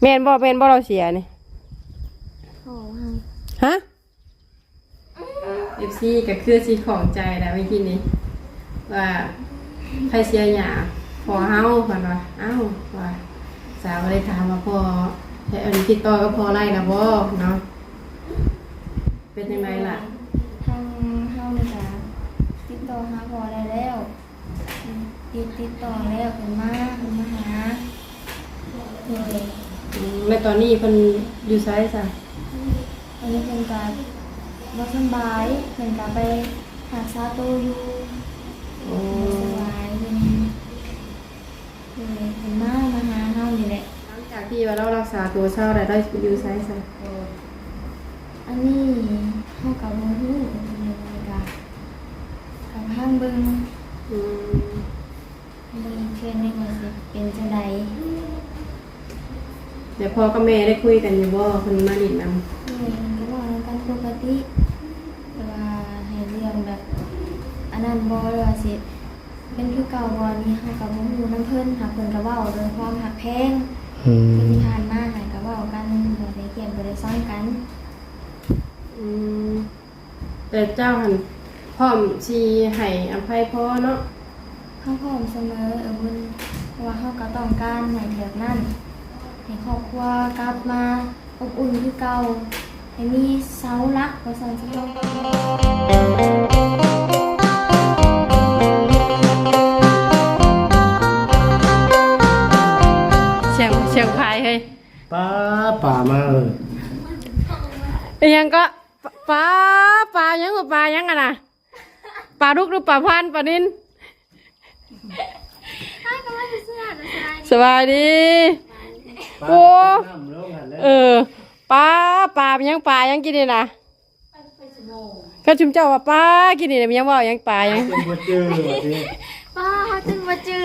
ແມ່ນບໍ່ ແມ່ນບໍ່ລາວເສຍນີ້? ພໍ່ເຮົາ ຮະ? ເອັຟຊີກໍຄືຊິຂ້ອງໃຈແຫຼະເມື່ອກີ້ນີ້ ວ່າໃຜເສຍຫຍ້າ ພໍ່ເຮົາ ເພິ່ນວ່າ. ອ້າວ ວ່າ ສາວກໍເລີຍຖາມວ່າ ພໍ່ ເອີ ຕິດຕໍ່ກັບພໍ່ໄດ້ລະບໍ່ເນາະ? ເປັນຈັ່ງໃດລະ? ທາງເຮົານີ້ກະຕິດຕໍ່ຫາພໍ່ໄດ້ແລ້ວ ຕິດ ຕິດຕໍ່ແລ້ວ ເພິ່ນມາ ເພິ່ນມາຫາ. ໂດຍ ອືມ ແລ້ວຕອນນີ້ເພິ່ນຢູ່ໃສຊະ? ຕອນນີ້ເພິ່ນກະບໍ່ສຳບາຍ ເພິ່ນກະໄປຮັກສາໂຕຢູ່. ໂອ້ ບໍ່ສະບາຍ ເພິ່ນ ໂດຍ ເພິ່ນມາ ມາຫາເຮົານີ້ແຫຼະ. ຫຼັງຈາກທີ່ວ່າລາວຮັກສາໂຕເຊົາແລ້ວ ລາວໄປຢູ່ໃສຊະ? ອັນນີ້ເຮົາກໍບໍ່ຮູ້ ເພິ່ນກະ ກໍພັງເບິ່ງ ອືມ ເບິ່ງອີກເທື່ອໜຶ່ງວ່າຊິເປັນຈັ່ງໃດ. ແລ້ວພໍ່ກັບແມ່ໄດ້ຄຸຍກັນຢູ່ບໍ່ ເພິ່ນມາຫຼິ້ນນຳ? ໂດຍ ເພິ່ນກໍເວົ້ານຳກັນປົກກະຕິ ແຕ່ວ່າໃຫ້ເລື່ອງແບບອັນນັ້ນບໍ່ ຫຼືວ່າຊິ ເປັນຄືເກົ່າບໍ່ນີ້ ເຮົາກໍບໍ່ຮູ້ນຳເພິ່ນ. ຫາກເພິ່ນກໍເວົ້າໂດຍຄວາມຮັກແພງ ອືມ ທີ່ຜ່ານມາຫັ້ນກໍເວົ້າກັນ ບໍ່ໄດ້ກຽມບໍ່ໄດ້ຊັງກັນ. ອືມ ແຕ່ເຈົ້າຫັ້ນພ້ອມຊິໃຫ້ອະໄພພໍ່ເນາະ? ເຮົາພ້ອມສະເໝີ ເອື້ອຍບຸນ ເພາະວ່າເຮົາກໍຕ້ອງການໃຫ້ແບບນັ້ນ ໃຫ້ຄອບຄົວກັບມາ ອົບອຸ່ນຄືເກົ່າ ໃຫ້ມີເສົາຫຼັກວ່າຊັ້ນຊະເນາະ. ສຽງ ສຽງພາຍເຮີ້ຍ ປາ ປາມາເອີຍ ອີຫຍັງກໍ ປາ ປາຫຍັງ ປາຫຍັງຫັ້ນນະ? ປາດຸກຫຼືປາພານ ປານິນ? ສະບາຍດີ. ໂອ້ ເອີ ປາ ປາຫຍັງ ປາຫຍັງກິນນີ້ນະ? ຄັນຊຸມເຈົ້າວ່າປາກິນນີ້ນະ ມັນຍັງເວົ້າຫຍັງ ປາຫຍັງ? ເພິ່ນບໍ່ຈື່ວ່າຕິ ປາ ເຮົາຈຶ່ງບໍ່ຈື່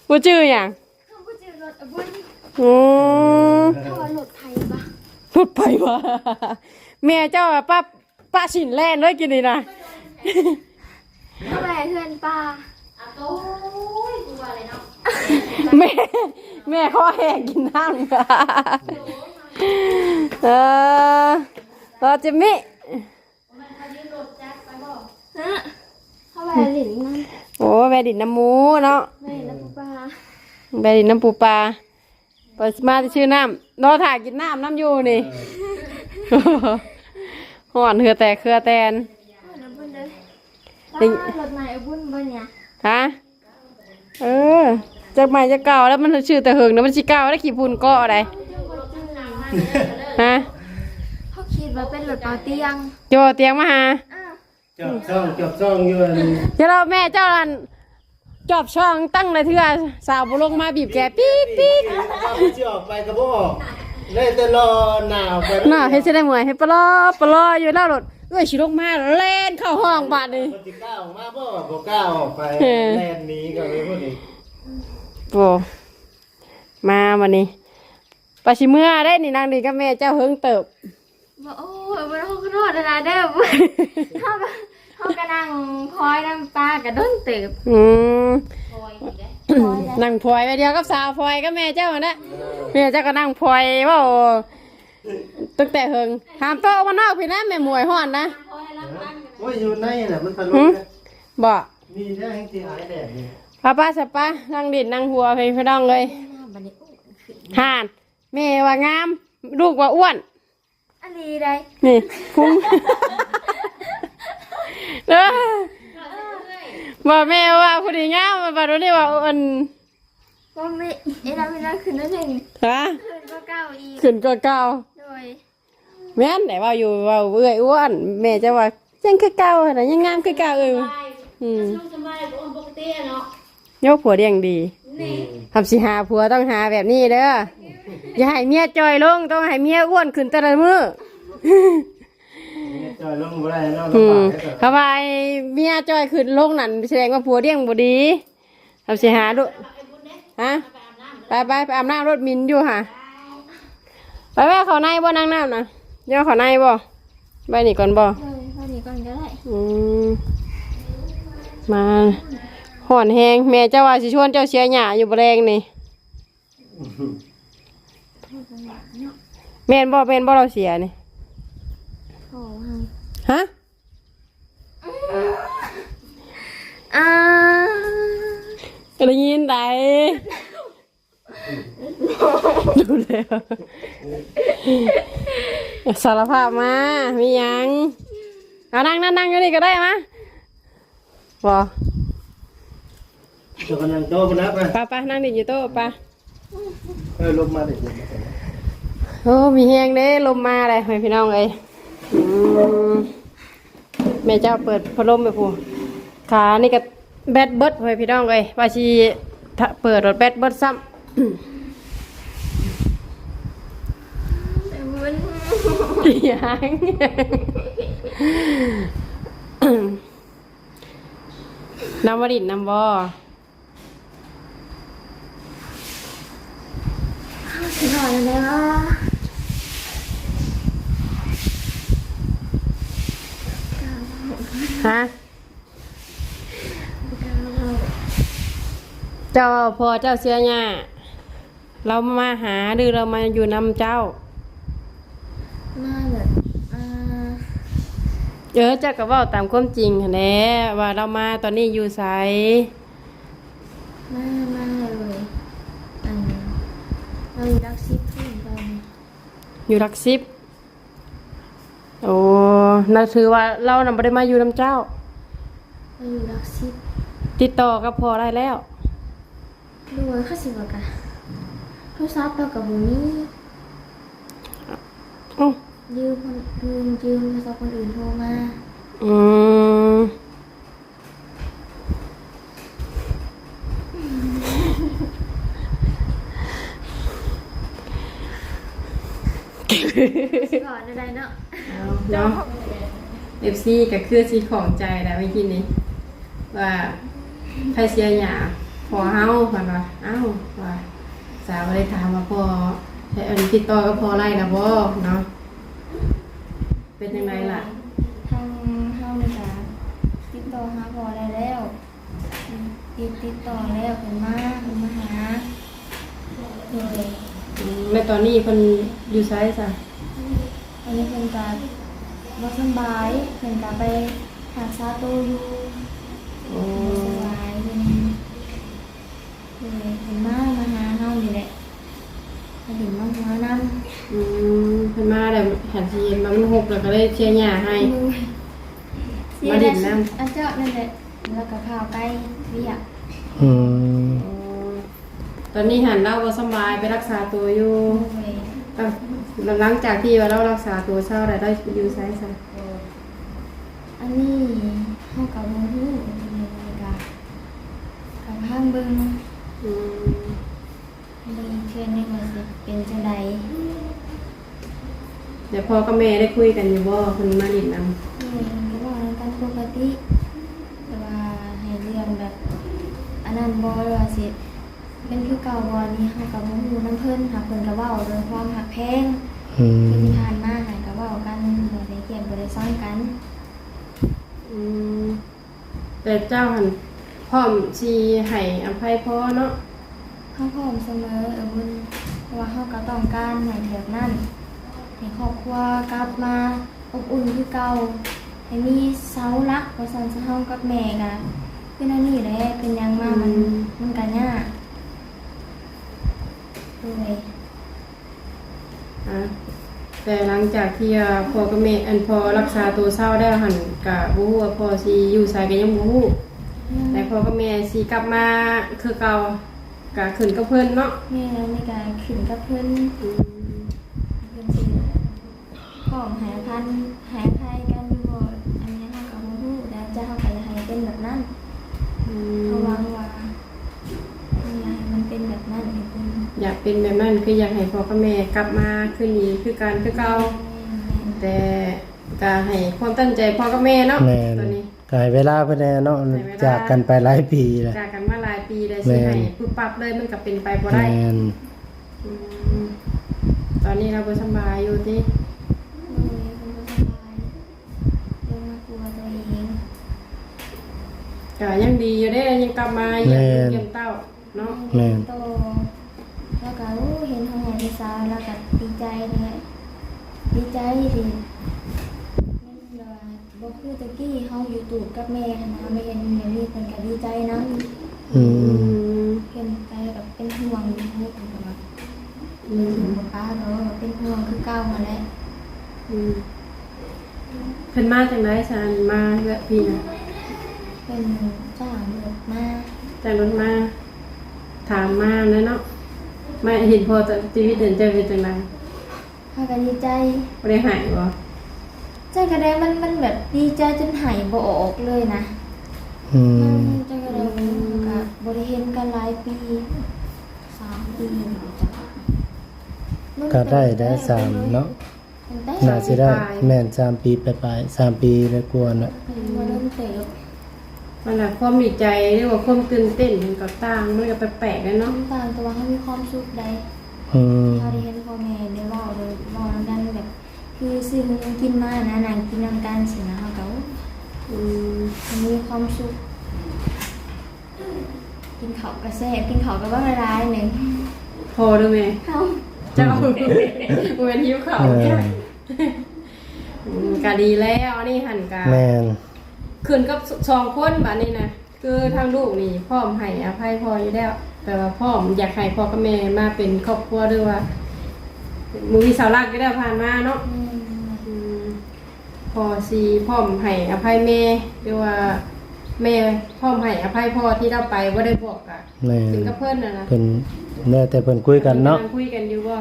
ບໍ່ຈື່ຫຍັງ? ເຮົາບໍ່ຈື່ລົດອະບຸນ. ອືມ ເຂົາວ່າລົດໄຜວະ? ລົດໄຜວະ? ແມ່ເຈົ້າປະ ປະສິນແລ່ນເລີຍກິນນີ້ນະ ເຮົາແວ່ເຮືອນປ້າ. ອາໂຕຍ ຄືວ່າເລີຍເນາະ ແມ່ ແມ່ຂໍແຫ້ງກິນນ້ຳ. ເອີ ວ່າຈິມມີ ຮະ ເຮົາແວ່ຫຼິ້ນນຳ ໂອ້ ແວ່ຫຼິ້ນນຳໝູເນາະ ແວ່ຫຼິ້ນນຳປູປາ ແວ່ຫຼິ້ນນຳປູປາ ໄປມາແຕ່ຊື້ນ້ຳ ລໍຖ້າກິນນ້ຳນຳຢູ່ນີ້ ເອີ ຮ້ອນເຫື່ອແຕກເຫື່ອແຕນ. ເອີ ລົດໃໝ່ອະບຸນບໍ່ນີ້ ຮະ? ເອີ ຈັກໃໝ່ຈັກເກົ່າແລ້ວ ມັນຊື້ແຕ່ເຫິງນະ ມັນຊິເກົ່າແລ້ວ ຂີ້ຝຸ່ນເກາະໃດ໋. ຮະ? ເຮົາຄິດວ່າເປັນລົດເປົາຕຽງ ເຈົ້າເອົາຕຽງມາຫາ ເອີ ຈອບຊ່ອງ ຈອບຊ່ອງຢູ່ອັນ ເຈົ້າແມ່ເຈົ້າຫັ້ນ ຈອບຊ່ອງຕັ້ງຫຼາຍເທື່ອ ສາວບໍ່ລົງມາບີບແກ ປີດໆ ຊິອອກໄປກໍບໍ່ອອກ ໄດ້ແຕ່ລໍໜ້າອອກໄປ ໜ້າເຮັດຊິໄດ້ເມື່ອຍ ເຮັດປະລໍປະລໍຢູ່ແລ້ວໂລດ ເອື້ອຍຊິລົງມາແລ່ນເຂົ້າຫ້ອງບາດນີ້ ເພິ່ນຊິກ້າອອກມາບໍ່ ບໍ່ກ້າອອກໄປ ເອີ ແລ່ນໜີກໍເລີຍພຸ້ນອີກ. ໂອ້ ມາບັດນີ້ ປາຊິເມືອໄດ້ນີ້ ນັ່ງຫຼິ້ນກັບແມ່ເຈົ້າເຫິງເຕີບ. ບໍ່ ໂອ້ຍ ບໍ່ ເຮົາກໍນອນຫັ້ນນະເດີ ເຮົາກໍ ເຮົາກໍນັ່ງພອຍນຳປ້າກໍດົນເຕີບ. ອືມ ພອຍນີ້ເດ້ ພອຍນະ ນັ່ງພອຍແບບດຽວກັບສາວພອຍກັບແມ່ເຈົ້າຫັ້ນນະ ເອີ ແມ່ເຈົ້າກໍນັ່ງພອຍເວົ້າຕັ້ງແຕ່ເຫິງ ຫາມໂຕະອອກມານອກພີ້ນະ ແມ່ໝວຍຮ້ອນນະ. ໂອ້ຍ ຢູ່ໃນແຫຼະ ມັນພັດລົມ ຫືມ ເດ້ ບໍ່ ນີ້ແຫຼະ ແຮ່ງຊິຫາຍແດດນີ້ ປະປະຊະປະ ນັ່ງຫຼິ້ນນັ່ງຫົວ ພີ່ນ້ອງເອີຍ ບັດນີ້ ໂອ້ຍ ຫັ້ນ ແມ່ວ່າງາມ ລູກວ່າອ້ວນ ອັນນີ້ໄດ໋ ນີ້ພຸງ ເອີ ບໍ່ ແມ່ວ່າຜູ້ນີ້ງາມ ບັດນີ້ວ່າ ອັນ ບໍ່ແມ່ ເອລາເວລາຂຶ້ນໜ້ອຍໜຶ່ງ ຮະ ຂຶ້ນກວ່າເກົ່າອີກ ຂຶ້ນກວ່າເກົ່າ ໂດຍ ແມ່ນແຫຼະ ເວົ້າຢູ່ ເວົ້າເອື້ອຍອ້ວນ ແມ່ຈະວ່າຍັງຄືເກົ່າຫັ້ນນະ ຍັງງາມຄືເກົ່າ ເອີ ສະບາຍ ອືມ ສະບາຍ ບໍ່ອ້ວນປົກກະຕິເນາະ. ໂຍ ຜົວລ້ຽງດີ ນີ້ ຫາກຊິຫາຜົວຕ້ອງຫາແບບນີ້ເດີ ຢ່າໃຫ້ເມຍຈ່ອຍລົງ ຕ້ອງໃຫ້ເມຍອ້ວນຂຶ້ນແຕ່ລະມື້ ເມຍຈ່ອຍລົງບໍ່ໄດ້ເນາະ ອືມ ລຳບາກເດີ ຖ້າວ່າໃຫ້ເມຍຈ່ອຍຂຶ້ນລົງນັ້ນ ສະແດງວ່າຜົວລ້ຽງບໍ່ດີ ຫາກຊິຫາລູກ ຮະ ໄປ ໄປ ໄປອາບນ້ຳ ລົດໝິ່ນຢູ່ຫາ ໄປ ໄປເຂົ້າໃນບໍ່ ນາງນ້ຳນະ ຍ່ອງເຂົ້າໃນບໍ່? ໄວ້ນີ້ກ່ອນບໍ່? ເອີ ໄວ້ນີ້ກ່ອນກໍໄດ້ ອືມ ມາ ຮ້ອນແຮງ ແມ່ເຈົ້າວ່າຊິຊວນເຈົ້າເສຍຫຍ້າຢູ່ບໍ່ແລງນີ້ ແມ່ນບໍ່ ແມ່ນບໍ່ລາວເສຍນີ້? ຮະ? ອ່າ ໄດ້ຍິນໄດ໋. ສາລະພາບມາ ມີຫຍັງ? ເອົາ ນັ່ງ ນັ່ງ ນັ່ງຢູ່ນີ້ກໍໄດ້ ມາ. ບໍ່ ເຈົ້າກໍນັ່ງໂຕະພຸ້ນລະ ໄປ ໄປ ໄປ ນັ່ງຫຼິ້ນຢູ່ໂຕະ ໄປ. ເອີ ລົມມາເດ້ ລົມມາເດ້. ໂອ້ ມີແຮງເດ້ ລົມມາເດ້ ພີ່ນ້ອງເອີຍ. ອືມ ແມ່ເຈົ້າເປີດພັດລົມໄປພຸ້ນ. ຂານີ້ກໍແບັດເບິດ ພໍ່ແມ່ພີ່ນ້ອງເອີຍ. ວ່າຊິເປີດ ແບັດເບິດຊ້ຳ. ໄປບຸນ ອີຫຍັງ? ນຳມາຫຼິ້ນນຳບໍ່? ຊິເວົ້າແນວໃດວະ? ຮະ? ເຈົ້າເວົ້າພໍ່ເຈົ້າເສຍຫຍ້າ ລາວມາຫາ ຫຼືລາວມາຢູ່ນຳເຈົ້າ? ມາແບບ ອ່າ ເອີ ເຈົ້າກໍເວົ້າຕາມຄວາມຈິງຫັ້ນແຫຼະ ວ່າລາວມາຕອນນີ້ຢູ່ໃສ? ມາ ມາເລີຍ ອັນ ລາວຢູ່ຫຼັກສິບພຸ້ນຕອນນີ້. ຢູ່ຫຼັກສິບ? ໂອ້ ນັ້ນຖືວ່າລາວນະບໍ່ໄດ້ມາຢູ່ນຳເຈົ້າ? ລາວຢູ່ຫຼັກສິບ. ຕິດຕໍ່ກັບພໍ່ໄດ້ແລ້ວ? ໂດຍ ຂ້ອຍຊິວ່າກະ ໂທລະສັບລາວກໍບໍ່ມີ. ເອົ້າ ຢືມ ຢືມ ຢືມໂທລະສັບຄົນອື່ນໂທມາ. ອືມ ຊິເວົ້າແນວໃດເນາະ? ເອົາເນາະ ເອັຟຊີກໍຄືຊິຂ້ອງໃຈແຫຼະເມື່ອກີ້ນີ້ ວ່າໃຜເສຍຫຍ້າ ພໍ່ເຮົາ ເພິ່ນວ່າ. ເອົ້າ ວ່າສາວກໍເລີຍຖາມວ່າ ພໍ່ ໃຊ້ ອັນ ຕິດຕໍ່ກັບພໍ່ໄດ້ລະບໍ່ເນາະ? ເປັນຈັ່ງໃດລະ? ທາງເຮົານີ້ກະຕິດຕໍ່ຫາພໍ່ໄດ້ແລ້ວ ຕິດ ຕິດຕໍ່ແລ້ວ ເພິ່ນມາ ເພິ່ນມາຫາ. ໂດຍ ອືມ ແລ້ວຕອນນີ້ເພິ່ນຢູ່ໃສຊະ? ຕອນນີ້ເພິ່ນກະບໍ່ສຳບາຍ ເພິ່ນກະໄປຮັກສາໂຕຢູ່. ໂອ້ ບໍ່ສະບາຍເພິ່ນ. ໂດຍ ເພິ່ນມາ ມາຫາເຮົານີ້ແຫຼະ ມາຫຼິ້ນມາຫົວນຳ. ອືມ ເພິ່ນມາແລ້ວ ຄັນຊິເຫັນວ່າມັນຮົກ ແລ້ວກໍເລີຍເສຍຫຍ້າໃຫ້. ໂດຍ ມາຫຼິ້ນນຳ ເສຍແລ້ວ ອັນເຈົ້ານັ້ນແຫຼະ ແລ້ວກໍພາໄປວຽກ. ອືມ ໂອ້ ຕອນນີ້ຫັ້ນລາວບໍ່ສຳບາຍ ໄປຮັກສາໂຕຢູ່. ໂດຍ ຫຼັງຈາກທີ່ວ່າລາວຮັກສາໂຕເຊົາແລ້ວ ລາວຢູ່ໃສຊະ? ອັນນີ້ເຮົາກໍບໍ່ຮູ້ ກໍ ກໍຟັງເບິ່ງ. ອືມ ເບິ່ງອີກເທື່ອໜຶ່ງວ່າຊິເປັນຈັ່ງໃດ. ແລ້ວພໍ່ກັບແມ່ໄດ້ຄຸຍກັນຢູ່ບໍ່ ເພິ່ນມາຫຼິ້ນນຳ? ໂດຍ ເພິ່ນກໍເວົ້ານຳກັນປົກກະຕິ ແຕ່ວ່າໃຫ້ເລື່ອງແບບ ອັນນັ້ນບໍ່ ຫຼືວ່າຊິ ເປັນຄືເກົ່າບໍ່ນີ້ ເຮົາກໍບໍ່ຮູ້ນຳເພິ່ນ. ຫາກເພິ່ນກໍເວົ້າໂດຍຄວາມຮັກແພງ. ອືມ ຄືທີ່ຜ່ານມາຫັ້ນກໍເວົ້າກັນ ບໍ່ໄດ້ກຽດບໍ່ໄດ້ຊັງກັນ. ອືມ ແຕ່ເຈົ້າຫັ້ນພ້ອມຊິໃຫ້ອະໄພພໍ່ເນາະ? ເຮົາພ້ອມສະເໝີ ເອື້ອຍບຸນ ເພາະວ່າເຮົາກໍຕ້ອງການໃຫ້ແບບນັ້ນ ໃຫ້ຄອບຄົວກັບມາ ອົບອຸ່ນຄືເກົ່າ ໃຫ້ມີເສົາຫຼັກວ່າຊັ້ນຊະ. ເຮົາກັບແມ່ກະເປັນອັນນີ້ແຫຼະ ເປັນຫຍັງມາມັນ ອືມ ມັນກະຍາກ. ໂດຍ ອາ ແຕ່ຫຼັງຈາກທີ່ວ່າພໍ່ກັບແມ່ ອັນ ພໍ່ຮັກສາໂຕເຊົາແລ້ວຫັ້ນ ກະບໍ່ຮູ້ວ່າພໍ່ຊິຢູ່ໃສ ກະຍັງບໍ່ຮູ້. ອືມ ແຕ່ພໍ່ກັບແມ່ຊິກັບມາຄືເກົ່າ ກະຂຶ້ນກັບເພິ່ນເນາະ. ແມ່ນ ອັນນີ້ກະຂຶ້ນກັບເພິ່ນ. ອືມ ເພິ່ນຊິ ພ້ອມໃຫ້ອະພັນ ໃຫ້ອະໄພກັນຢູ່ບໍ່ ອັນນີ້ເຮົາກໍບໍ່ຮູ້ ແຕ່ເຈົ້າເຮົາກໍຢາກໃຫ້ເປັນແບບນັ້ນ. ອືມ ເຮົາຫວັງວ່າ ເຮົາຢາກໃຫ້ມັນເປັນແບບນັ້ນໃຫ້ເພິ່ນ ຢາກເປັນແບບນັ້ນ ຄືຢາກໃຫ້ພໍ່ກັບແມ່ກັບມາຄືນດີຄືກັນຄືເກົ່າ. ແມ່ນ ແມ່ນ ແຕ່ກໍໃຫ້ຄວາມຕັ້ງໃຈພໍ່ກັບແມ່ເນາະ. ແມ່ນ ຕອນນີ້ ກໍໃຫ້ເວລາເພິ່ນແດ່ເນາະ. ໃຫ້ເວລາ ຈາກກັນໄປຫຼາຍປີແລ້ວ ຈາກກັນມາຫຼາຍປີແລ້ວ. ແມ່ນ ຊິໃຫ້ປຸບປັບເລີຍ ມັນກໍເປັນໄປບໍ່ໄດ້. ແມ່ນ ອືມ ຕອນນີ້ລາວບໍ່ສະບາຍຢູ່ຕິ? ໂດຍ ເພິ່ນບໍ່ສະບາຍ ເພິ່ນມາປົວຕົວເອງ. ກໍຍັງດີຢູ່ເດ້ ຍັງກັບມາຢ້ຽມ ແມ່ນ ລູກຢ້ຽມເຕົ້າເນາະ. ແມ່ນ ແມ່ນ ຕໍ່ ແລ້ວກໍ ສາວລາວກໍດີໃຈແຫຼະ ດີໃຈທີ່ມັນແບບວ່າບໍ່ຄືແຕ່ກີ້ເຮົາຢູ່ຕູບກັບແມ່ຫັ້ນນະ ມາເຫັນແບບນີ້ເພິ່ນກໍດີໃຈນຳ. ອືມ ອືມ ເຫັນໃຈແບບເປັນຫ່ວງຢູ່ ເພິ່ນກໍວ່າ ອືມ ເພິ່ນບໍ່ປາດອກ ເປັນຫ່ວງຄືເກົ່າຫັ້ນແຫຼະ. ອືມ ເພິ່ນມາຈັ່ງໃດຊັ້ນ ມາເຮືອນພີ່ນະ? ເພິ່ນຈ້າງລົດມາ ຈ້າງລົດມາ ຖາມມາແຫຼະເນາະ ມາເຫັນພໍ່ ຊີວິດເດີນເຈີເປັນຈັ່ງໃດ? ພາກັນດີໃຈ. ບໍ່ໄດ້ໄຫ້ບໍ່? ຈັກກະແດ ມັນ ມັນແບບດີໃຈຈົນໄຫ້ບໍ່ອອກເລີຍນະ. ອືມ ມັນ ຈັກກະແດ ກໍບໍ່ໄດ້ເຫັນກັນຫຼາຍປີ ສາມປີ ຈັກ ກະໄດ້ແລ້ວ ສາມເນາະ ຕັ້ງແຕ່ ໜ້າຊິໄດ້ ປາຍ ແມ່ນ ສາມປີປາຍໆ ສາມປີແລ້ວກວ່ານະ ບໍ່ດົນເຕີບ. ມັນລະຄວາມດີໃຈ ຫຼືວ່າຄວາມຕື່ນເຕັ້ນ ມັນກໍຕ່າງ ມັນກໍແປກໆແຫຼະເນາະ ມັນຕ່າງ ແຕ່ວ່າເຮົາມີຄວາມສຸກໃດ໋. ອືມ ທີ່ເຮົາໄດ້ເຫັນພໍ່ແມ່ໄດ້ເວົ້າ ໄດ້ເວົ້ານຳກັນ ແບບຄືຊື້ມື້ກິນມານະ ນັ່ງກິນນຳກັນຊີ້ນະ ເຮົາກໍ ໂອ້ ອືມ ມັນມີຄວາມສຸກ. ກິນເຂົ້າກໍແຊບ ກິນເຂົ້າກໍເວົ້າຫຼາຍໆໜຶ່ງ. ພໍ່ຫຼືແມ່? ເຮົາ. ເຈົ້າ ບໍ່ແມ່ນຫິວເຂົ້າ. ເອີ ອືມ ກໍດີແລ້ວ ອັນນີ້ຫັ້ນກໍ ແມ່ນ ຂຶ້ນກັບສອງຄົນບາດນີ້ນະ ຄືທາງລູກນີ້ພ້ອມໃຫ້ອະໄພພໍ່ຢູ່ແລ້ວ ແປວ່າພ້ອມຢາກໃຫ້ພໍ່ກັບແມ່ມາເປັນຄອບຄົວ ຫຼືວ່າ ບໍ່ມີເສົາຫຼັກຢູ່ແລ້ວຜ່ານມາເນາະ. ອືມ ອືມ ພໍ່ຊິພ້ອມໃຫ້ອະໄພແມ່ ຫຼືວ່າແມ່ພ້ອມໃຫ້ອະໄພພໍ່ທີ່ລາວໄປ ບໍ່ໄດ້ບອກກະ ແມ່ນ ຂຶ້ນກັບເພິ່ນຫັ້ນນະ ເພິ່ນ ແລ້ວແຕ່ເພິ່ນຄຸຍກັນເນາະ ເພິ່ນກຳລັງຄຸຍກັນຢູ່ບໍ່?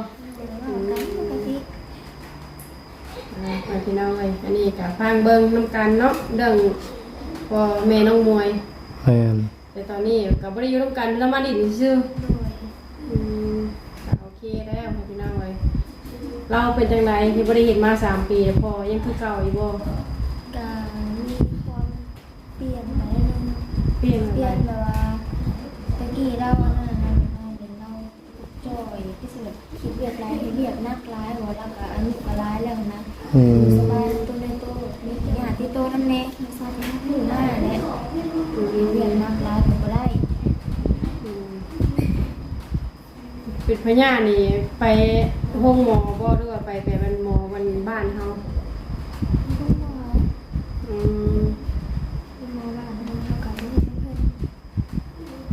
ອືມ ເວົ້າກັນປົກກະຕິ. ອ່າ ພີ່ນ້ອງເອີຍ ອັນນີ້ກະຟັງເບິ່ງນຳກັນເນາະ ເລື່ອງພໍ່ແມ່ນ້ອງມວຍ. ແມ່ນ ແຕ່ຕອນນີ້ກໍບໍ່ໄດ້ຢູ່ນຳກັນ ລາວມາຫຼິ້ນຊື່ໆ. ໂດຍ ອືມ ກໍໂອເຄແລ້ວ ພີ່ນ້ອງເອີຍ. ລາວເປັນຈັ່ງໃດທີ່ບໍ່ໄດ້ເຫັນມາສາມປີແລ້ວ? ພໍ່ຍັງຄືເກົ່າຢູ່ບໍ່? ກໍມີຄວາມປ່ຽນໄປໜ້ອຍໜຶ່ງ. ປ່ຽນແບບໃດ? ປ່ຽນແບບວ່າ ແຕ່ກີ້ລາວອັນນັ້ນນະ ລາວເປັນລາວ ຈ່ອຍ ຄືຊິແບບຄິດວຽກຫຼາຍ ເຮັດວຽກໜັກຫຼາຍ ເພາະວ່າລາວກໍອາຍຸກໍຫຼາຍແລ້ວຫັ້ນນະ. ອືມ ສະບາຍໂຕໃນໂຕ ມີຍາດຕິດໂຕນຳແດ່ ມັນຊອກຫາຫູມາແຫຼະ. ເຮັດວຽກໜັກຫຼາຍກໍບໍ່ໄດ້. ອືມ ເປັນພະຍາດນີ້ໄປໂຮງໝໍບໍ່ ຫຼືວ່າໄປແຕ່ແມ່ນໝໍບ້ານເຮົາ? ໂຮງໝໍ. ອືມ ໂຮງໝໍບ້ານເຮົາ ເຮົາກໍບໍ່ໄດ້ນຳເພິ່ນ.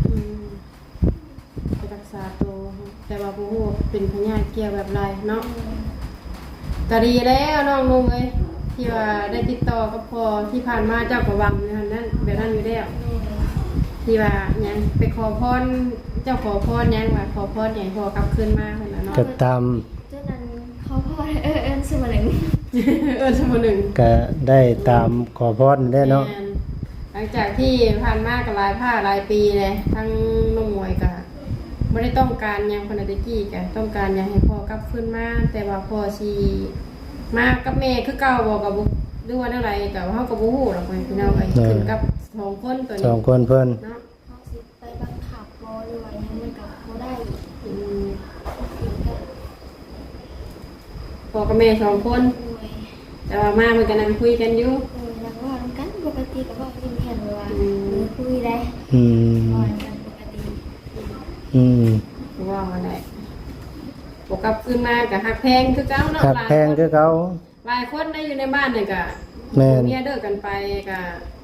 ອືມ ໄປຮັກສາໂຕ ແຕ່ວ່າບໍ່ຮູ້ວ່າເປັນພະຍາດກ່ຽວແບບໃດເນາະ. ອືມ ກໍດີແລ້ວນ້ອງນຸ່ງເອີຍ ທີ່ວ່າໄດ້ຕິດຕໍ່ກັບພໍ່ ທີ່ຜ່ານມາເຈົ້າກໍຫວັງຢູ່ຫັ້ນນັ້ນ ແບບນັ້ນຢູ່ແລ້ວ. ໂດຍ ທີ່ວ່າຫຍັງ ໄປຂໍພອນ ເຈົ້າຂໍພອນຫຍັງ ວ່າຂໍພອນໃຫ້ພໍ່ກັບຄືນມາຫັ້ນນະເນາະ. ກໍຕາມ ຈົນອັນ ຂໍພອນ ເອີ ເອີ້ນຊຸມະໜຶ່ງ ເອີ້ນຊຸມະໜຶ່ງ ກໍໄດ້ຕາມຂໍພອນແຫຼະເນາະ. ແມ່ນ ຫຼັງຈາກທີ່ຜ່ານມາກໍຫຼາຍພາກຫຼາຍປີແລ້ວ ທາງນ້ອງມວຍກໍບໍ່ໄດ້ຕ້ອງການຫຍັງ ເພິ່ນແຕ່ກີ້ກໍຕ້ອງການຢາກໃຫ້ພໍ່ກັບຄືນມາ ແຕ່ວ່າພໍ່ຊິມາກັບແມ່ຄືເກົ່າບໍ່ກໍບໍ່ ຫຼືວ່າແນວໃດກໍເຮົາກໍບໍ່ຮູ້ດອກ ພີ່ນ້ອງເອີຍ. ເອີ ຂຶ້ນກັບສອງຄົນຕົວນີ້ ສອງຄົນເພິ່ນເນາະ. ເຮົາຊິໄປບັງຄັບບໍ່ ຫຼືວ່າຫຍັງ ມັນກໍບໍ່ໄດ້. ອືມ ພໍ່ກັບແມ່ສອງຄົນ. ໂດຍ ແຕ່ວ່າມາເພິ່ນກໍນັ່ງຄຸຍກັນຢູ່. ໂດຍ ນັ່ງເວົ້ານຳກັນປົກກະຕິ ກໍເວົ້າຍິ້ມແຍ້ມ ແບບວ່າ ອືມ ເອີ ຄຸຍໄດ້. ອືມ ເວົ້ານຳກັນປົກກະຕິ. ອືມ ເວົ້າຫັ້ນແຫຼະ ບໍ່ກັບຄືນມາກໍຮັກແພງຄືເກົ່າເນາະ. ຮັກແພງຄືເກົ່າ. ຫຼາຍຄົນໃນ ຢູ່ໃນບ້ານນີ້ກະ ແມ່ນ ຜົວເມຍເລີກກັນໄປ ກະ